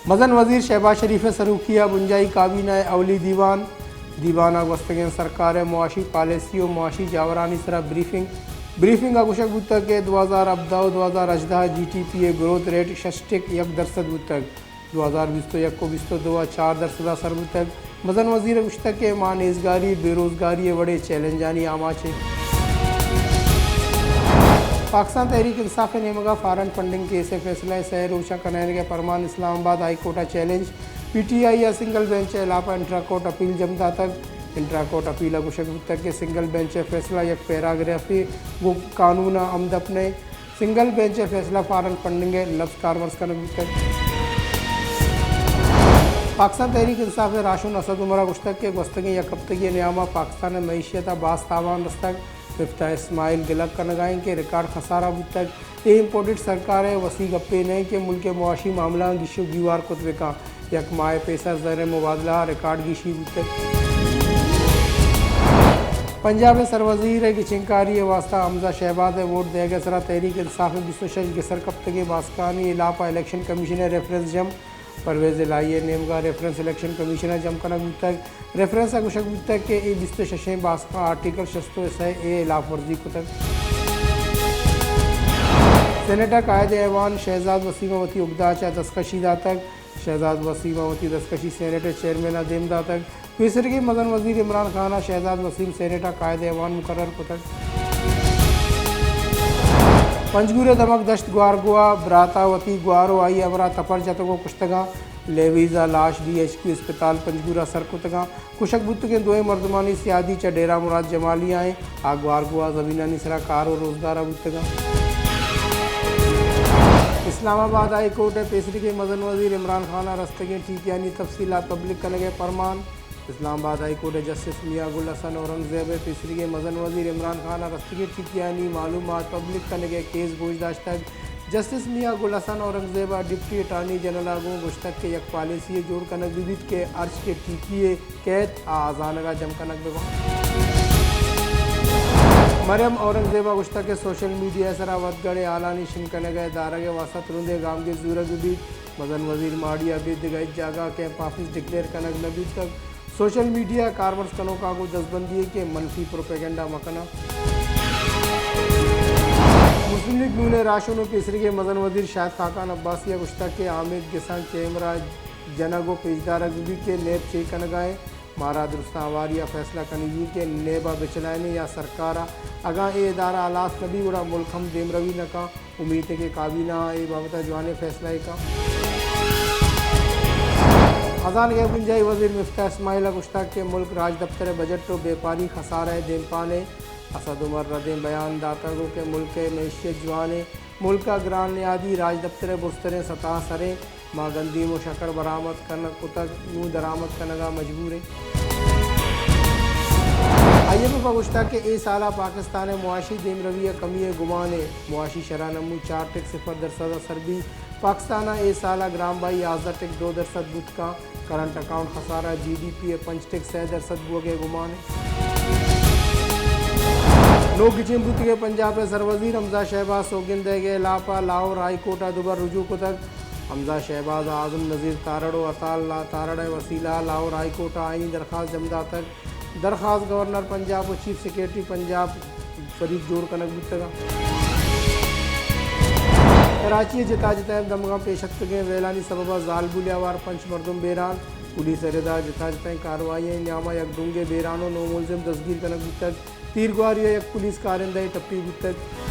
مزن وزیر شہباز شریف ءِ سروکی ءَ بنجاہی کابینہ ءِ اولی دیوان، دیوان ءَ گوستگیں سرکار ءِ معاشی پالیسی ءُ معاشی جاورانی سرا بریفنگ، بریفنگ ءَ گوشگ بوتگ کہ دو ہزار ہبدہ ءُ دو ہزار ہژدہ ءَ جی ڈی پی ءِ گروتھ ریٹ شش ٹک یک درسد بوتگ، دو ہزار بیست ءُ یک ءُ بیست ءُ دو ءَ چار درسد ءَ سر بوتگ۔ مزن وزیر ءَ گوشتگ کہ ما نیزگاری، بے روزگاری ءِ وڑیں چیلنجانی آماچ ایں۔ پاکستان تحریک انصاف ءِ نیمگ ءَ فارن فنڈنگ کیس ءِ فیصلہ ءِ سئے روچ ءَ کنائینگ ءِ پرمان۔ اسلام آباد ہائی کورٹ ءَ چیلنج، پی ٹی آئی ءَ سنگل بینچ ءِ ہلاپ ءَ انٹرا کورٹ اپیل جم داتگ۔ انٹرا کورٹ اپیل ءَ گوشگ بوتگ کہ سنگل بینچ ءِ فیصلہ یک پیراگرافے گوں قانون ءَ ہمدپ نہ ایں۔ سنگل بینچ ءِ فیصلہ فارن فنڈنگ ءِ لبز کارمرز کنگ بوتگ۔ پاکستان تحریک انصاف ءِ راہشون اسد عمر ءَ گوشتگ کہ گوستگیں یک ہپتگی ءِ نیام ءَ پاکستان ءِ معیشت ءَ باز تاوان رستگ۔ مفتاح اسماعیل گلگ کنگ ءَ ایں کہ ریکارڈ خسارہ بوتگ۔ اے امپورٹڈ سرکار ءِ وسیع گپے نہ ایں کہ ملک ءِ معاشی معاملہاں گیش ءُ گیوار کت بہ کن۔ یک ماہ ءَ پیسر زر ءِ مبادلہ ءَ ریکارڈ گیشی بوتگ۔ پنجاب ءِ سروزیر ءِ گچینکاری ءِ واستہ حمزہ شہباز ءِ ووٹ دئیگ ءِ سرا تحریک انصاف ءِ بیست ءُ شش گسر کپتگیں باسکانی ہلاپ ءَ الیکشن کمیشن ءِ ریفرنس جم، پرویز الہی ءِ نیمگ ءَ ریفرنس الیکشن کمیشن ءَ جم کنگ بوتگ۔ ریفرنس ءَ گوشگ بوتگ کہ اے بیست ءُ ششیں باسکاں آرٹیکل شست ءُ سئے اے ءِ ہلاپ ورزی کتگ۔ سینیٹ ءِ قائد ایوان شہزاد وسیم ءَ وتی اگدہ ءَ چہ دستکشی داتگ۔ شہزاد وسیم ءَ وتی دستکشی سینیٹ ءِ چیئرمین ءَ دیم داتگ۔ پیسریگیں مزن وزیر عمران خان ءَ شہزاد وسیم سینیٹ ءِ قائد ایوان مقرر کتگ۔ پنجگور ءِ دمگ دشت گوارگو ءَ برات ءَ وتی گوار ءُ آئی ءِ ہمراہ تپر جتگ ءُ کشتگاں۔ لیویز ءَ لاش ڈی ایچ کیو اسپتال پنجگور ءَ سر کتگاں۔ کشگ بوتگیں دوئیں مردمانی سیادی چہ ڈیرہ مراد جمالی ءَ ایں۔ آ گوارگو ءَ زمینانی سرا کار ءُ روزگار ءَ بوتگاں۔ اسلام آباد ہائی کورٹ ءِ پیسریگیں مزن وزیر عمران خان ءَ رستگیں ٹیکیانی تفصیلات پبلک کنگ ءِ پرمان۔ اسلام آباد ہائی کورٹ ءِ جسٹس میاں گل حسن اورنگزیب ءِ پیسریگیں مزن وزیر عمران خان ءَ رستگیں ٹیکیانی معلومات پبلک کنگ ءِ کیس گوش داشتگ۔ جسٹس میاں گل حسن اورنگزیب ءَ ڈپٹی اٹارنی جنرل ءَ گوں گوشتگ کہ یک پالیسی یے جوڑ کنگ بہ بیت کہ ہرچ کہ ٹیکی یے کیت آ ہزانگ ءَ جم کنگ بہ بنت۔ مریم اورنگزیب ءَ گوشتگ کہ سوشل میڈیا ءِ سرا وتگڑ ءِ ہالانی شنگ کنگ ءِ دارگ ءِ واستہ ترندیں گامگیج زورگ بہ بیت۔ مزن وزیر ماڑی ءَ ابید دگہ ہچ جاگہ ءَ کیمپ آفس ڈکلیئر کنگ نہ بوتگ۔ سوشل میڈیا ءِ کارمرز کنوکاں گوں دزبندی ایں کہ منفی پروپیگنڈا مہ کناں۔ مسلم لیگ نون ءِ راہشون ءُ پیسریگیں مزن وزیر شاہد خاقان عباسی ءَ گوشتگ کہ آمید گساں کیمرہ جنگ ءُ پیشدارگ بہ بیت کہ نیب چے کنگ ءَ ایں۔ مارا درستاں ہواری ءَ فیصلہ کنگی ایں کہ نیب ءَ بچلائینیں یا سرکار ءَ۔ اگاں اے ادارہ ہلاس نہ بیت گڑا ملک ہم دیمروی نہ کنت۔ امیت ایں کہ کابینہ ءَ اے بابت ءَ جوانیں فیصلہ یے کنت۔ ہزانگ ءِ بنجاہی وزیر مفتاح اسماعیل ءَ گوشتگ کہ ملک راجدپتر ءِ بجٹ ءُ بیپاری خسارہ ءِ دیمپان ایں۔ اسد عمر ردیں بیان داتگ ءُ کہ ملک ءِ معیشت جوان ایں، ملک ءَ گران نیادی راجدپتر ءِ برزتریں سطح ءَ سر ایں، ما گندیم ءُ شکر برآمد کنگ کتگ، نوں درآمد کنگ ءَ مجبور ایں۔ آئی ایم ایف ءَ گوشتگ کہ اے سال ءَ پاکستان ءِ معاشی دیمروی ءَ کمی ءِ گمان ایں، معاشی شرح نمو چار ٹک صفر درسد ءَ سر بیت۔ پاکستان ءَ اے سال ءَ گران بہائی یازدہ ٹک دو درسد بوت کنت۔ کرنٹ اکاؤنٹ خسارہ جی ڈی پی ءِ پنچ ٹک سئے درسد بوگ ءِ گمان ایں۔ نوک گچین بوتگیں پنجاب ءِ سروزیر حمزہ شہباز سوگند دئیگ ءِ ہلاپ ءَ لاہور ہائی کورٹ ءَ دوبر رجوع کتگ۔ حمزہ شہباز ءَ اعظم نذیر تارڑ ءُ عطا اللہ تارڑ ءِ وسیلہ ءَ لاہور ہائی کورٹ ءَ آئینی درخواست جم داتگ۔ درخواست گورنر پنجاب ءُ چیف سیکرٹری پنجاب فرید جوڑ کنگ بوتگ اَنت۔ کراچی ءِ جتا جتائیں دمگاں پیش اتکگیں ویلانی سبب ءَ زالبول ءِ ہوار پنچ مردم بیران۔ پولیس ءِ رد ءَ جتا جتائیں کارروائیانی نیام ءَ یک ڈونگے بیران ءُ نو ملزم دزگیر کنگ بوتگ۔ تیرگواری ءَ یک پولیس کارندہ ئے ٹپی بوتگ۔